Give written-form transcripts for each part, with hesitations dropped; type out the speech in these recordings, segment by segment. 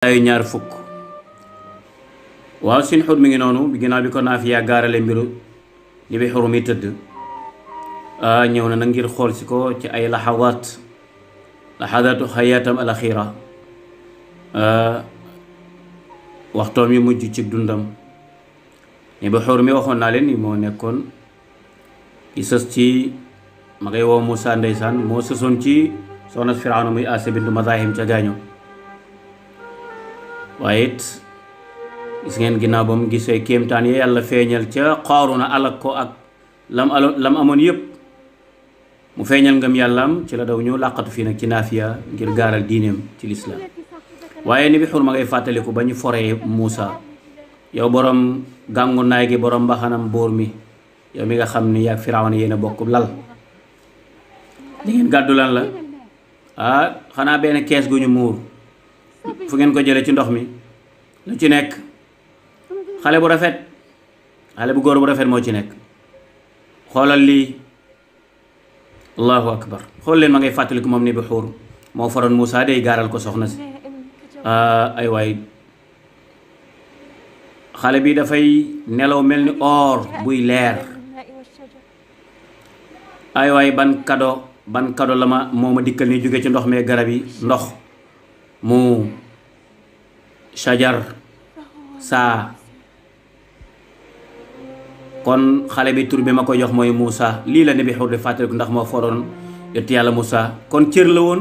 ay ñaar fukk waaw sin xur mi ngi noonu bi ginnaaw bi ko Naafiya gaarale mbiru ni bi xur mi tëdd ñëw na ngir xool si ko ci ay laxadaatu xayaatam alaxira waxtoom yi mujj ci dundam ni bi xur mi waxoon naa leen ni moo nekkoon ki sës ci ma ngay woo Moussa ndeysaan moo sësoon ci soxna Firawna muy Aasi bintu Mazahim ca gaaño waaye it gis ngeen ginnaaw ba mu gisee kéemtaan yi yàlla feeñal ca Qaaruna alak ko ak lam amoon yépp mu feeñal ngëm yàllaam ci la daw ñëw làqatu fii nag ci Naafiya ngir gaaral diineem ci lislaam waaye ni bi xur ma ngay fàttaliku ba ñu foree Moussa yow borom gàngu naay gi borom mbaxanam bóor mi yow mi nga xam ni yaag Firawna yéen a bokk lal li ngeen gàddu lan la xanaa benn kees gu ñu muur fu ngeen ko jëlee ci ndox mi lu ci nekk xale bu rafet xale bu góor bu rafet moo ci nekk xoolal lii allahu akbar xool leen ma ngay fàttaliku moom ni bi xuur moo faroon Moussa day gaaral ko soxna si ay waay xale bi dafay nelaw mel ni or buy leer ay waay ban kado la moo ma dikkal ni jóge ci ndox mee garab yi ndox mu shajar saa kon xale bi tur bi ma ko jox mooy Moussa lii la ne bi xur di fàttaliku ndax moo foroon yonent yàlla Moussa kon cër la woon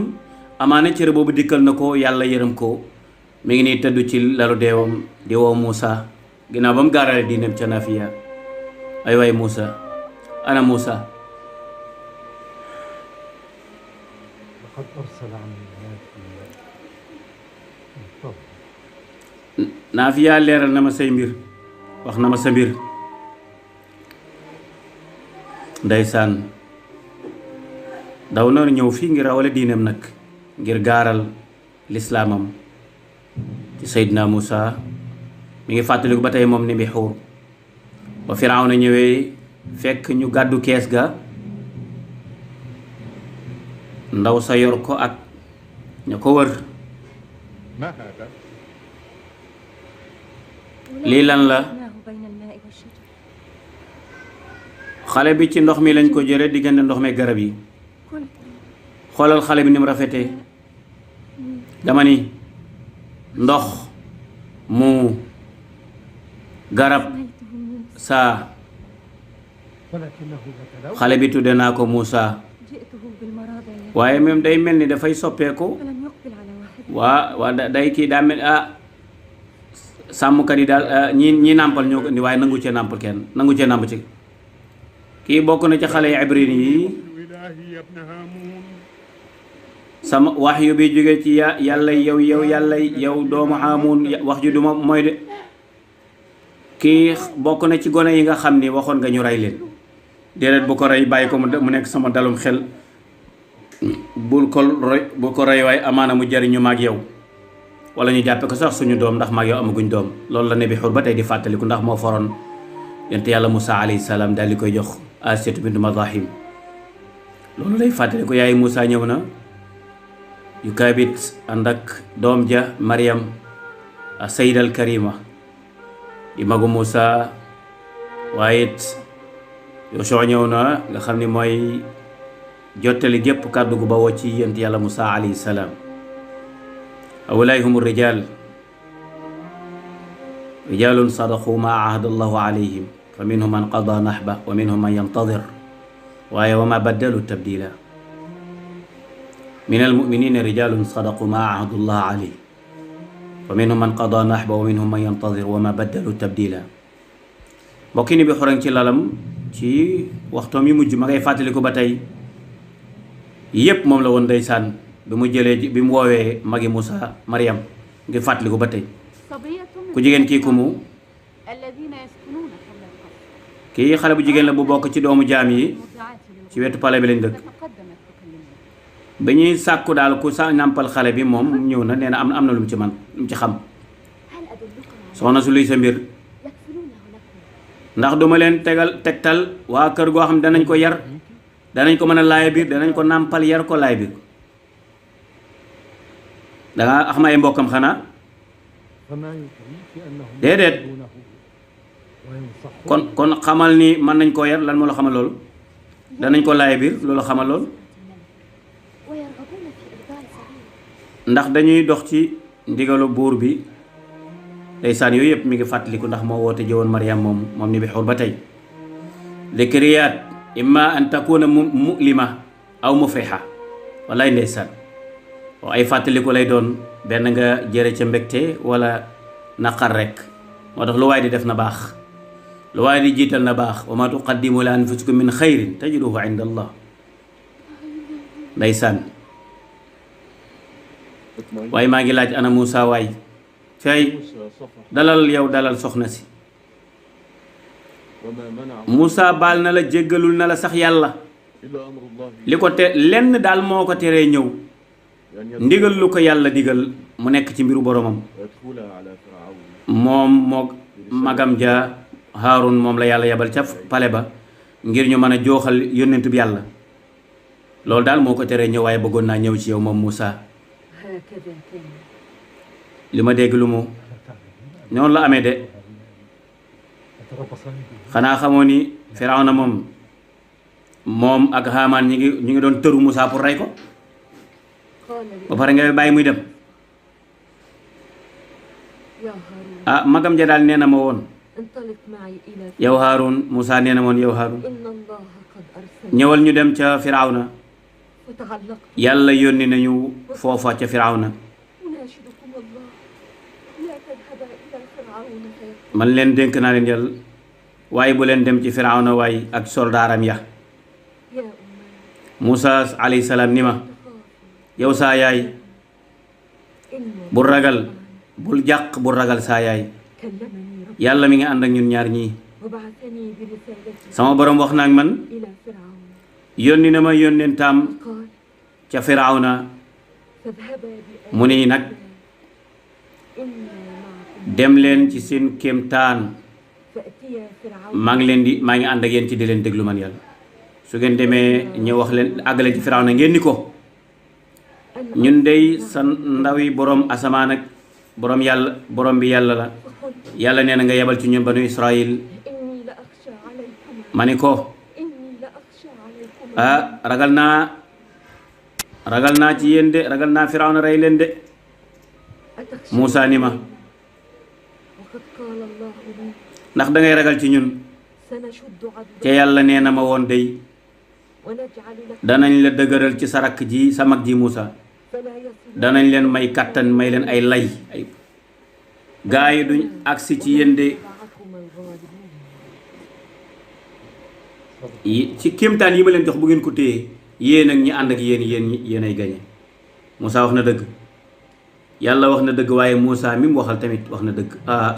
amaana cër boobu dikkal na ko yàlla yërëm ko mi ngi nii tëdd ci lalu deewam di woo Moussa ginnaaw ba mu gaarale diineem ca Naafiya ay waay Moussa ana Moussa Naafiya leeral na ma say mbir wax na ma sa mbir ndeysaan daw na ñëw fii ngir rawale diineem nag ngir gaaral lislaamam ci Seydina Moussa mi ngi fàttaliku ba tey moom ni bi xuur ba Firawna ñëwee fekk ñu gàddu kees ga ndaw sa yor ko ak ña ko wër lii lan la xale bi ci ndox mi lañ ko jële diggante ndox mi garab yi xoolal xale bi ni mu rafetee dama ni ndox mu garab saa xale bi tudde naa ko Moussa waaye même day mel ni dafay soppeeku waa day kii daa mel sàmmkat yi daal ñi nàmpal ñoo ko indi waaye nangu cee nàmpal kenn nangu cee nàmp ci kii bokk na ci xale yi ibrin yi sama wax yu bi jóge ci yàlla yow doomu Haamuun wax ju duma mooy de kii bokk na ci gone yi nga xam ni waxoon nga ñu rey leen déedéet bu ko rey bàyyi ko mu nekk sama dalum xel bu ko rey waaye amaana mu jariñu maag yow wala ñu jàppe ko sax suñu doom ndax maag yow amaguñ doom loolu la ne bi xur ba tey di fàttaliku ndax moo foroon yonent yàlla Moussa alayhi salaam daal di koy jox Asiyatu bintu Mazahim loolu lay fàttaliku yaay Moussa ñëw na yu kaabit ànd ak doom ja Maryam Sayyidal Karima di magu Moussa waaye it Yoshua ñëw na nga xam ni mooy jottali gépp kàddu gu bawoo ci yonent yàlla Moussa alayhi salaam awulaay humu rijaal rijaalun sadaqu ma ahada allahu alayhim fa minhum man qada nahba wa minhum man yantadir waaye wa ma baddalu tabdila min almuminina rijaalun sadaqu ma ahadu allah alayhi fa minhum man qada nahba wa minhum man yantadir wa ma baddalu tabdila mbokki ni bi xurang ci lalam ci waxtoom yi mujj ma ngay fàttaliku ba tey yépp moom la woon ndeysaan bi mu jëlee bi mu woowee magi Moussa Maryam ngir fàttaliku ba tey ku jigéen kii ku mu kii xale bu jigéen la bu bokk ci doomu jaam yi ci wetu pale bi lañ dëkk ba ñuy sàkku daal ku sa nàmpal xale bi moom ñëw na nee na am na lu mu ci man lu mu ci xam soxna su luy sa mbir ndax duma leen tegtal waa kër goo xam danañ ko yar danañ ko mën a laay biir danañ ko nàmpal yar ko laay biir danga xam ay mbokkam xanaa déedéet kon xamal ni mën nañ koo yar lan moo la xamal loolu danañ ko laay biir loolu xamal loolu ndax dañuy dox ci ndigalu buur bi ndeysaan yooyu yëpp mi ngi fàttaliku ndax moo woote jëwoon Maryam moom ni bi xur ba tey dhikriyaat imma an takuna mulima aw mufriha wallaay ndeysaan waaw ay fàttaliku lay doon benn nga jëre ca mbégte wala naqar rek moo tax lu waay di def na baax lu waay di jiital na baax wa ma tuqaddimu li anfusikum min xayrin tajiduhu inda allah ndeysaan waaye maa ngi laaj ana Moussa waay fay dalal yow dalal soxna si Moussa baal na la jéggalul na la sax yàlla li ko te lenn daal moo ko teree ñëw ndigal lu ko yàlla digal mu nekk ci mbiru boromam moom moog magam ja Haarun moom la yàlla yabal ca pale ba ngir ñu mën a jooxal yónnentu bi yàlla loolu daal moo ko teree ñëw waaye bëggoon naa ñëw ci yow moom Moussa li ma dégg lu mu noonu la amee de xanaa xamoo ni Firawna moom ak Haamaan ñu ngi doon tëru Moussa pour rey ko ba pare nga bàyyi muy dem magam ja daal nee na ma woon yow Haarun Moussa nee na woon yow Haarun ñëwal ñu dem ca Firawna yàlla yónni nañu foofa ca Firawna man leen dénk naa leen yàlla waaye bu leen dem ci Firawna waaye ak soldaaram ya Moussa alayhi salaam ni ma yow saa yaay bul ragal bul jàq bul ragal saa yaay yàlla mi ngi ànd ak ñun ñaar ñii sama borom wax na ak man yónni na ma yónnentam ca Firawna mu ni nag dem leen ci seen kéemtaan maa ngi ànd ak yéen ci di leen déglu man yàlla su ngeen demee ñu wax leen àggale ci Firawna ngeen ni ko ñun dey sa ndawi borom asamaan ak borom bi yàlla la yàlla nee na nga yebal ci ñun banu Israël ma ni ko ragal naa ci yéen de ragal naa Firawna rey leen de Moussa ni ma ndax dangay ragal ci ñun ca yàlla nee na ma woon dey danañ la dëgëral ci sa rakk ji sa mag ji Moussa danañ leen may kàttan may leen ay lay gaa yi duñ agsi ci yéen de ci kéemtaan yi ma leen jox bu ngeen ko téye yéen ak ñi ànd ak yéen ay gañe Moussa wax na dëgg yàlla wax na dëgg waaye Moussa mi mu waxal tamit wax na dëgg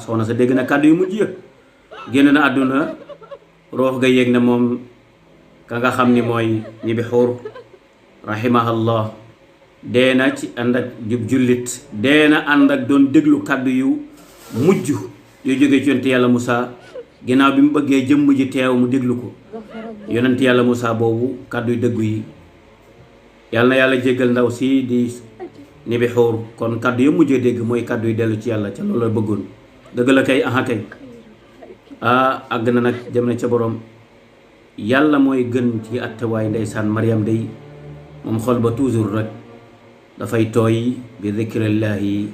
soxna sa dégg na kàddu yu mujj ya génn na àdduna roox ga yéeg na moom ka nga xam ni mooy ñibi xuur rahimahallah dee na ci ànd ak jub jullit dee na ànd ak doon déglu kàddu yu mujj yu jóge ci yonent yàlla Moussa ginnaaw bi mu bëggee jëmm ji teew mu déglu ko yonent yàlla Moussa boobu kàddu yu dëggu yi yàlla na yàlla jéggal ndaw si di ñibi xuur kon kàddu yu mujjee dégg mooy kàddu yu dellu ci yàlla ca loolu la bëggoon dëgg la kay kay àgg na nag jëm na ca borom yàlla mooy gën ci attewaay ndeysaan Maryam day moom xol ba toujours rek dafay tooy bi dikrillaahi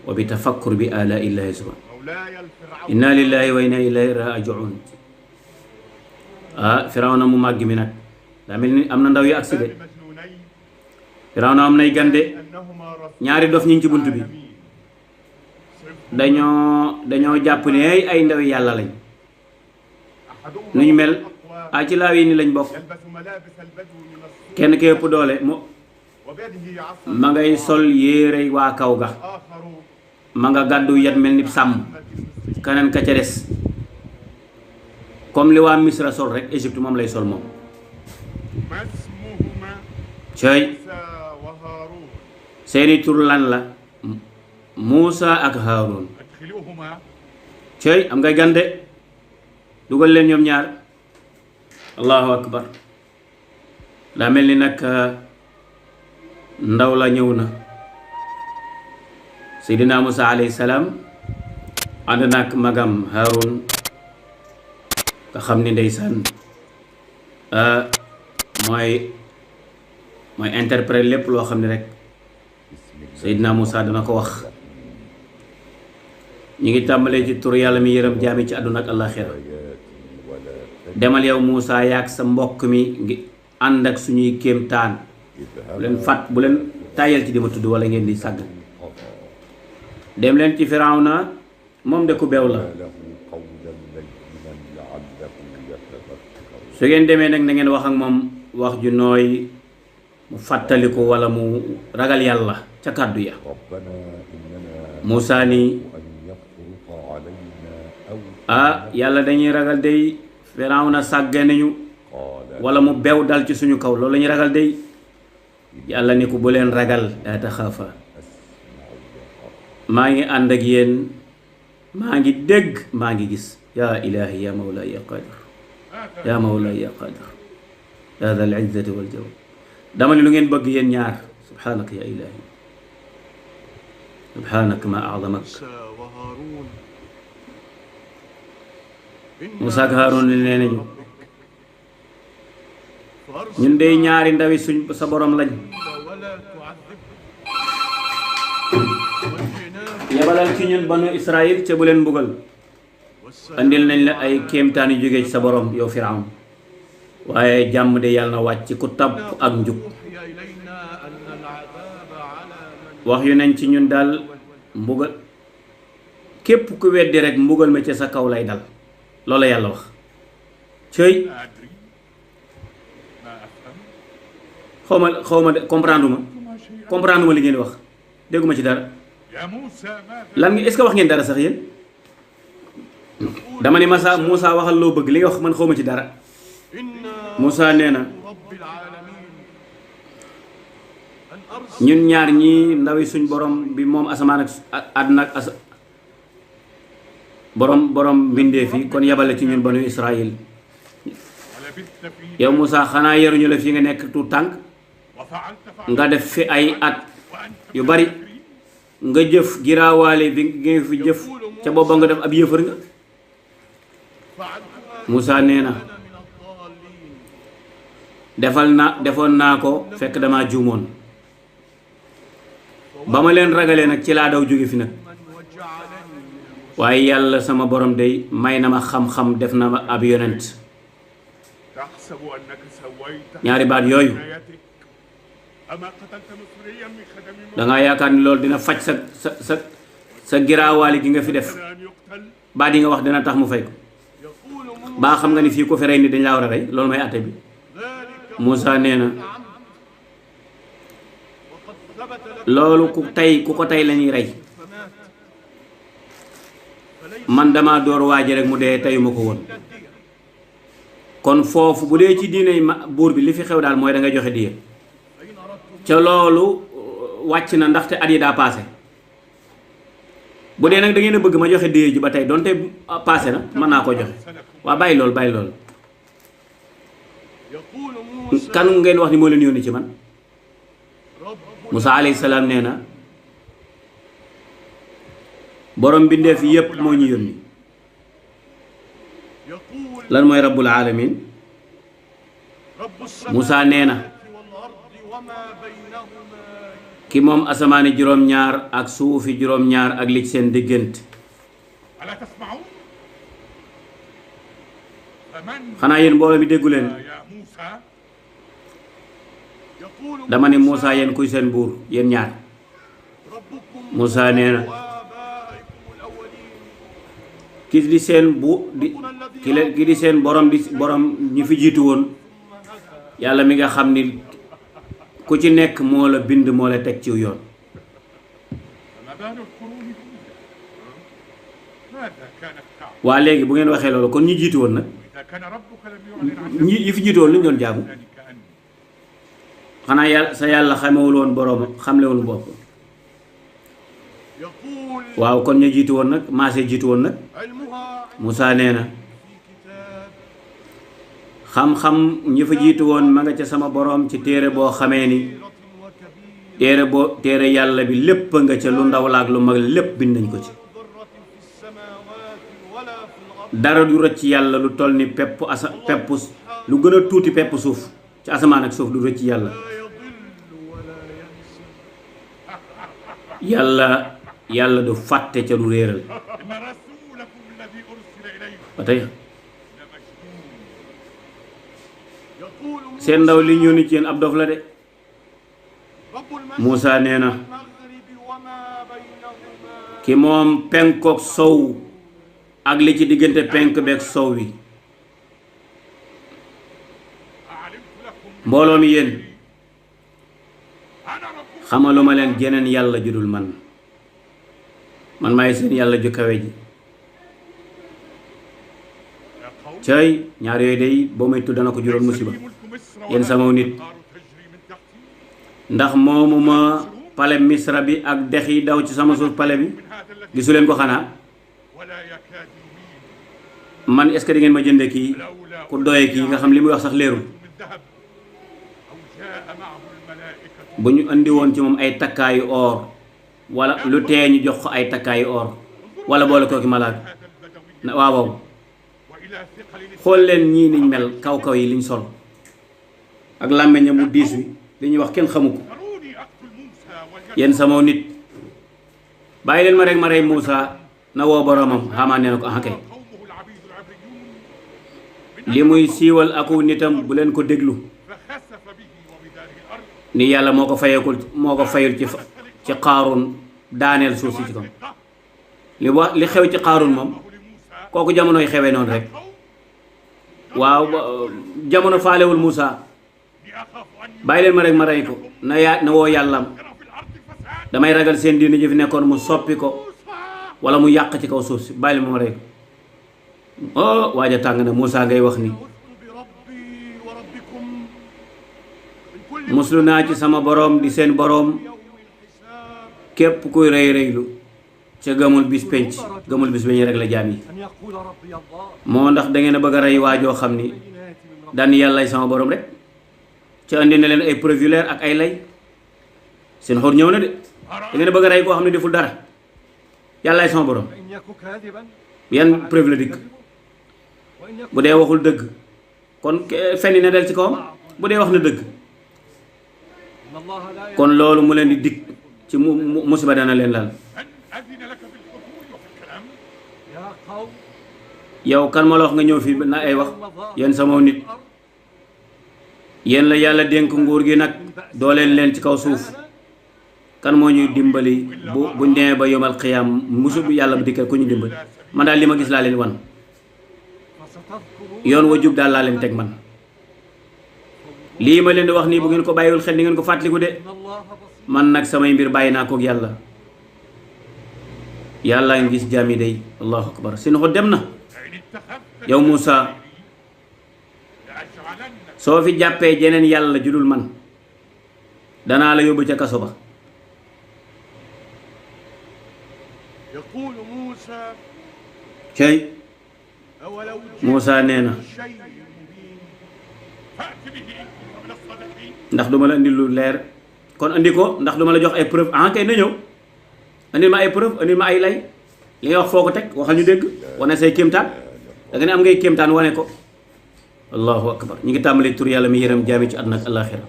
wa bi tafakkur bi ala illahi subhanahu inna lillahi wa inna ilayhi rajiun Firawna mu màgg mi nag daa mel ni am na ndaw yu agsi de Firawna am nay gande ñaari dof ñi ci bunt bi dañoo jàpp ne ay ndaw yàlla lañ nu ñu mel ci laaw yi ni lañ bokk kenn ki ëpp doole ma ngay sol yére waa kaw ga ma nga gàddu yat mel ni sàmm keneen ka ca des comme li waa Misra sol rek Égypte moom lay sol moom cey seeni tur lan la Moussa ak Haarun cey am ngay gande dugal leen ñoom ñaar allahu akbar daa mel ni nag ndaw la ñëw na Seydina Moussa alayhi salaam ànd nag magam Haarun nga xam ni ndeysaan mooy interprète lépp loo xam ne rek Seydina Moussa dana ko wax. ñu ngi tàmbalee ci tur yàlla mi yërëm jaami ci àdduna ak àllaaxira. demal yow Moussa yaag sa mbokk mi ngi ànd ak suñuy kéemtaan bu leen tàyyal ci di ma tudd wala ngeen di sàgg. dem leen ci Firawna moom de ku beew la. su ngeen demee nag na ngeen wax ak moom wax ju nooy mu fàttaliku wala mu ragal yàlla ca kàddu ya. Moussa ni yàlla dañuy ragal day Firawna sàgge nañu wala mu bew dal ci suñu kaw loolu la ñuy ragal day. yàlla ni ko bu leen ragal daa taxaafa maa ngi ànd ak yéen maa ngi dégg maa ngi gis yaa ilaahi yaa mawla ya qadir yaa mawla ya qadir yaa dal izzati wal jawab. dama ne lu ngeen bëgg yéen ñaar subhaanaka ya ilaahi subhaanaka ma a'zamak. Moussa ak Haarun nee nañu ñun dey ñaari ndawi suñ sa borom lañ. yebalal ci ñun banu Israël ca bu leen mbugal andil nañ la ay kéemtaan yu jógee ci sa borom yow Firawn waaye jàmm de yàlla na wàcc ku tab ak njub. wax yu nañ ci ñun daal mbugal képp ku weddi rek mbugal ma ca sa kaw lay dal loolu yàlla wax. cëy xawma de comprendre ma li ngeen wax dégguma ci dara. lan nga est-ce que wax ngeen dara sax yéen. dama ni Moussa waxal loo bëgg li nga wax man xawma ci dara. Moussa nee na ñun ñaar ñi ndawi suñ borom bi moom asamaan ak àdduna ak borom mbindeef yi kon yabale ci ñun banu Israël. yow Moussa xanaa yaruñu la fii nga nekk tu tànk nga def fi ay at yu bari nga jëf giraawaale bi nga fi jëf ca booba nga def ab yëfër nga. Moussa nee na defoon naa ko fekk dama juumoon ba ma leen ragalee nag ci laa daw jóge fi nag waaye yàlla sama borom day may na ma xam-xam def na ma ab yonent. ñaari baat yooyu dangaa yaakaar ni loolu dina faj sa giraawaali gi nga fi def baat yi nga wax dina tax mu fay ko baa xam nga ni fii ko fi rey ni dañ laa war a rey loolu may àtte bi. Moussa nee na loolu ku ko tey lañuy rey man dama door waaji rek mu dee teyuma ko woon. kon foofu bu dee ci diine buur bi li fi xew daal mooy da nga joxe diya ca loolu wàcc na ndaxte at yi daa paase. bu dee nag da ngeen a bëgg ma joxe diya ji ba tey donte paase na mën naa ko joxe waa bàyyi loolu kan ngeen wax ni moo leen yónni ci man. Moussa alayhi salaam nee na borom bindeef yépp moo ñu yónni. lan mooy rabbul alamin. Moussa nee na ki moom asamaani juróom-ñaar ak suufi juróom-ñaar ak li ci seen diggante. xanaa yéen mbooloo mi déggu leen. dama ne Moussa yéen kuy seen buur yéen ñaar. Moussa nee na ki di seen ki di seen borom ñi fi jiitu woon yàlla mi nga xam ni ku ci nekk moo la bind moo la teg ci yoon. waa léegi bu ngeen waxee loolu kon ñi jiitu woon nag ñi fi jiitu woon lu ñu doon jaamu xanaa yàlla xamewul woon boroom xamlewul bopp. waaw kon ñu jiitu woon nag maase jiitu woon nag. Moussa nee na xam-xam ñi fa jiitu woon ma nga ca sama boroom ci téere boo xamee ni téere yàlla bi lépp nga ca lu ndaw la ak lu mag lépp bind nañ ko ci dara du rëcc yàlla lu toll ni pepp lu gën a tuuti pepp suuf ci asamaan ak suuf du rëcc yàlla yàlla du fàtte ca du réeral ba tey seen ndaw li ñu ni ci yéen ab dof la de Moussa nee na ki moom penkook sow ak li ci diggante penk beek sow wi mbooloo mi yéen xamaluma leen jeneen yàlla ju dul man maay seen yàlla ju kawe ji cay ñaar yooyu day boo may tudd dana ko juróon musiba yéen sama nit ndax moomuma pale misra bi ak dex yi daw ci sama suuf pale bi gisu leen ko xanaa man est-ce que di ngeen ma jënde kii ku doye kii nga xam li muy wax sax leerul bu ñu andi woon ci moom ay takkaayu or wala lu tee ñu jox ko ay takkaayu or wala boole kooki malaak waaw xool leen ñii niñ mel kaw yi liñ sol ak làmmeñam mu diis wi li ñuy wax kenn xamu ko yéen sama nit bàyyi leen ma rek ma rey Moussa na woo boromam xamaa nee na ko kay li muy siiwal aku nitam bu leen ko déglu ni yàlla moo ko fayul ci Qaaruun daaneel suuf si ci kam li xew ci Qaaruun moom kooku jamonoy xewee noonu rek waaw jamono faalewul Moussa bàyyi leen ma rek ma rey ko na woo yàllam damay ragal seen diine ji fi nekkoon mu soppi ko wala mu yàq ci kaw suuf si bàyyi leen ma rey ko waaja tàng na Moussa ngay wax ni muslu naa ci sama boroom di seen boroom képp kuy rëy rëylu ca gëmul bis penc gëmul bis beñ rek la jaam yi moo ndax da ngeen a bëgg a rey waajoo xam ni daan yàllay sama boroom rek ca andi na leen ay preuve yu leer ak ay lay seen xor ñëw na de da ngeen a bëgg a rey koo xam ne deful dara yàllaay sama boroom yan preuve la dikk bu dee waxul dëgg kon fenni na del ci kawam bu dee wax na dëgg kon loolu mu leen di dikk ci musiba dana leen lal yow kan ma la wax nga ñëw fii na ay wax yéen sama nit yéen la yàlla dénk nguur gi nag dooleel leen ci kaw suuf kan moo ñuy dimbali buñ demee ba yomal xiyaam musu bi yàlla bu dikkee ku ñu dimbali man daal li ma gis laa leen wan yoon wa jub daal laa leen teg man lii ma leen di wax nii bu ngeen ko bàyyiwul xel ni ngeen ko fàttaliku de man nag samay mbir bàyyi naa kook yàlla ngi gis jaam yi day allahu akbar seen xol dem na yow Moussa soo fi jàppee jeneen yàlla judul man danaa la yóbbu ca kaso ba cey Moussa nee na ndax duma la indi lu leer kon andi ko ndax duma la jox ay preuve kay na ñëw andil ma ay preuve andil ma ay lay li ngay wax foo ko teg waxal ñu dégg wane say kéemtaan da nga ne am ngay kéemtaan wane ko allahu akbar ñu ngi tàmbalee tur yàlla mi yërëm jaami ci àdduna ak àllaaxira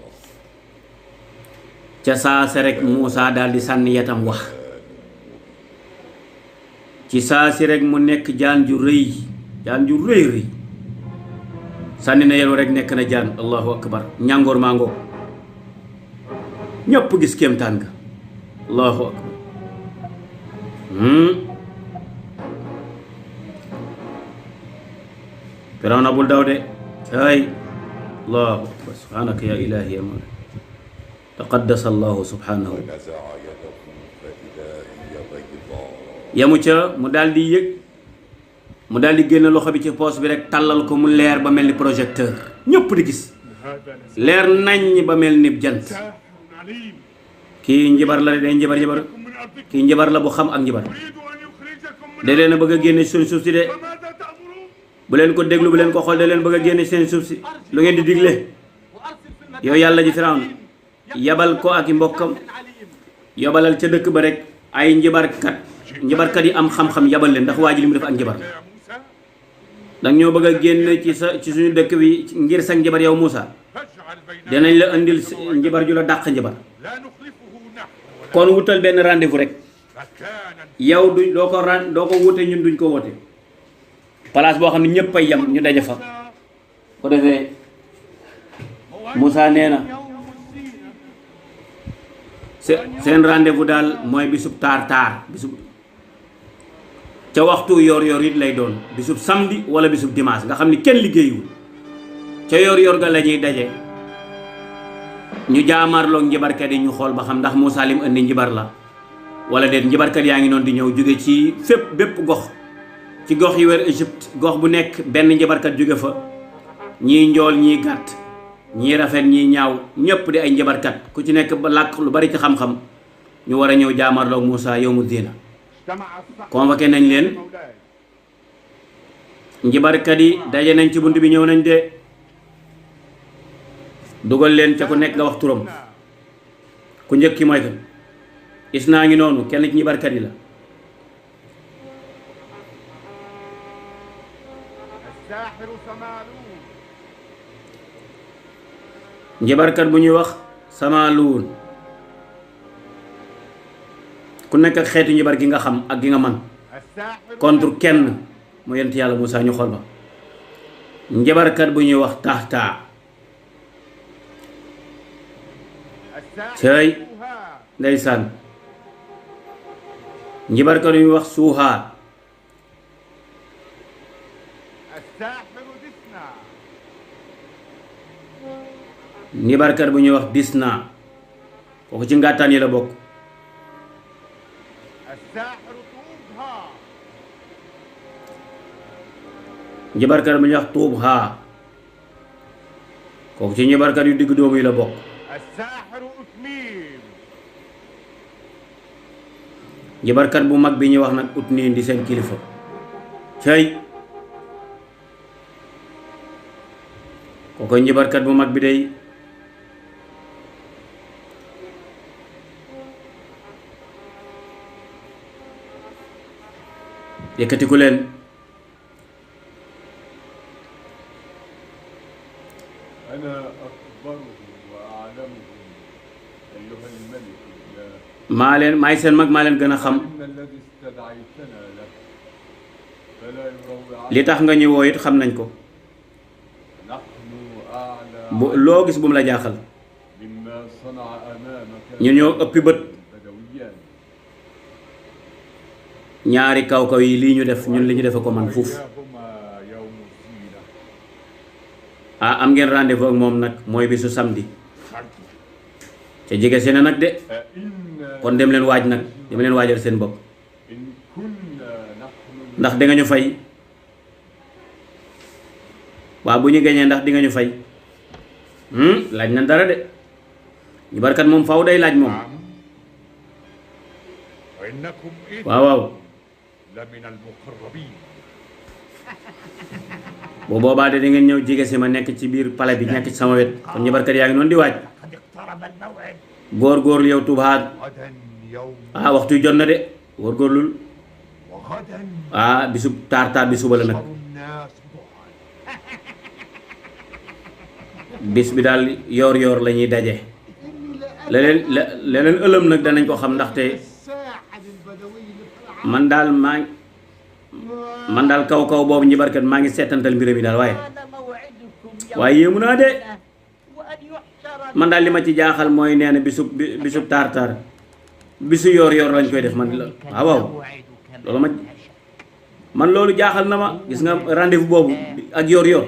ca saase rek Moussa daal di sànni yatam wax ci saasi rek mu nekk jaan ju rëy sànni na yelu rek nekk na jaan allahu akbar ñàngoor maa ngoo ñëpp gis kéemtaan ga allahu akbar Firawna bul daw de ay allahu akbar subhanaka ya ilahi ya mawla taqaddas allahu subhanahu yamu ca mu daal di génn loxo bi ci poos bi rek tàllal ko mu leer ba mel ni projecteur ñëpp di gis leer naññ ba mel ni jant kii njibar la de day njibar kii njibar la bu xam ak njibar da leen a bëgg a génne seen suuf si de bu leen ko déglu bu leen ko xool da leen bëgg a génne seen suuf si lu ngeen di digle yow yàlla ji Firawna yabal ko ak i mbokkam yobalal ca dëkk ba rek ay njibarkat yi am xam-xam yabal leen ndax waa ji li mu def ak njibar la danga ñoo bëgg a génn ci suñu dëkk bi ngir sax njibar yow Moussa dinañ la indil njibar ju la dàq njibar kon wutal benn rendez-vous rek yow doo ko wute ñun duñ ko woote place boo xam ne ñëpp ay yam ñu daje fa ko defee Moussa nee na seen rendez-vous daal mooy bisub taar bisub ca waxtu yor it lay doon bisub samedi wala bisub dimanche nga xam ni kenn liggéeyul ca yor ga la ñuy daje ñu jaamarloog njibarkat yi ñu xool ba xam ndax Moussa lim indi njibar la wala déet njibarkat yaa ngi noonu di ñëw jóge ci bépp gox ci gox yi wër Égypte gox bu nekk benn njibarkat jóge fa ñii njool ñii gàtt ñii rafet ñii ñaaw ñëpp di ay njibarkat ku ci nekk ba làkk lu bari ci xam-xam ñu war a ñëw jaamarloog Moussa yawmu diina convoqué nañ leen njibarkat yi daje nañ ci bunt bi ñëw nañ de dugal leen ca ku nekk nga wax turam ku njëkk ki mooy kan gis naa ngi noonu kenn ci njibarkat yi la njibarkat bu ñuy wax Samaaluun ku nekk ak xeetu njibar gi nga xam ak gi nga man contre kenn mu yent yàlla Moussa ñu xool ba njibarkat bu ñuy wax Tahta cëy ndeysaan njibarkat bu ñuy wax Suuha njibarkat bu ñuy wax Disna kooku ci ngàttaan yi la bokk njibarkat bu ñuy wax Tuubha kooku ci njibarkat yu digg doomu yi la bokk njibarkat bu mag bi ñuy wax nag Utniin di seen kilifa cëy kooku njibarkat bu mag bi day yëkkatiku leen maay seen mag maa leen gën a xam li tax nga ñëwoo it xam nañ ko loo gis bu mu la jaaxal ñun ñoo ëppi bët ñaari kaw yi lii ñu def ñun li ñu defe ko man fuuf am ngeen rendez-vous ak moom nag mooy bisu samedi ca jege seen nag de kon dem leen waaj nag dem leen waajal seen bopp ndax di nga ñu fay waaw bu ñu gañee ndax di nga ñu fay laaj na dara de ñu barkat moom faw day laaj moom waaw bu boobaa de di ngeen ñëw jege si ma nekk ci biir palais bi nekk ci sama wet kon ñu barkat yaa ngi noonu di waaj góor-góorlu yow tubaab waxtu yu jot na de góor-góorlul bisub taar bi suba la nag bis bi daal yoor la ñuy daje leneen ëlëm nag danañ ko xam ndaxte man daal kaw boobu njibarkat maa ngi seetantal mbir mi daal waaye yéemu naa de man daal li ma ci jaaxal mooy nee na bisub taar bisu yoor lañ koy def man waaw loolu man loolu jaaxal na ma gis nga rendez-vous boobu ak yoor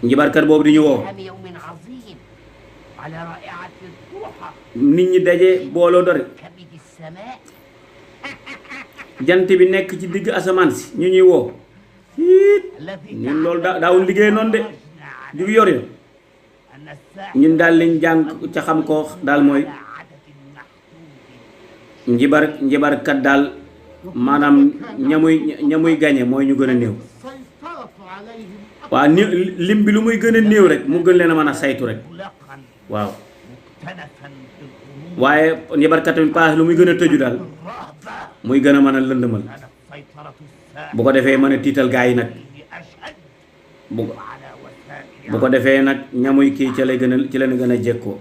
njibarkat boobu di ñu woo nit ñi daje booloo dore jant bi nekk ci digg asamaan si ñu ñuy woo ñun loolu daawul liggéey noonu de jug yor ñun daal liñ jàng ca xam ko daal mooy njibarkat daal maanaam ñamuy gañe mooy ñu gën a néew waaw lim bi lu muy gën a néew rek mu gën leen a mën a saytu rek waaw waaye njabarkat tamit paas lu muy gën a tëju daal muy gën a mën a lëndëmal bu ko defee mën a tiital gaa yi nag bu ko defee nag ñamuy kii ci lay gën a ci la gën a jekkoo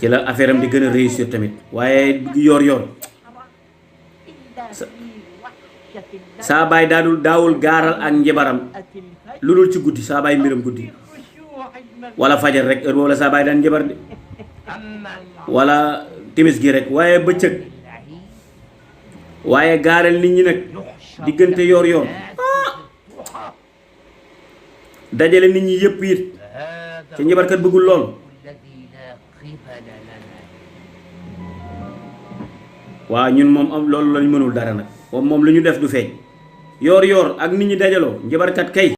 ci la affaire am di gën a réussir tamit waaye yor saa baay daawul gaaral ak njabaram lu dul ci guddi saa baay mbiram guddi wala fajar rek heure boobu la saa baay daan njabar de wala timis gi rek waaye bëccëg waaye gaaral nit ñi nag diggante yor dajale nit ñi yëpp it te njabarkat bëggul lool waaw ñun moom am loolu lañ mënul dara nag moom lu ñu def du feeñ yor ak nit ñi dajaloo njabarkat kay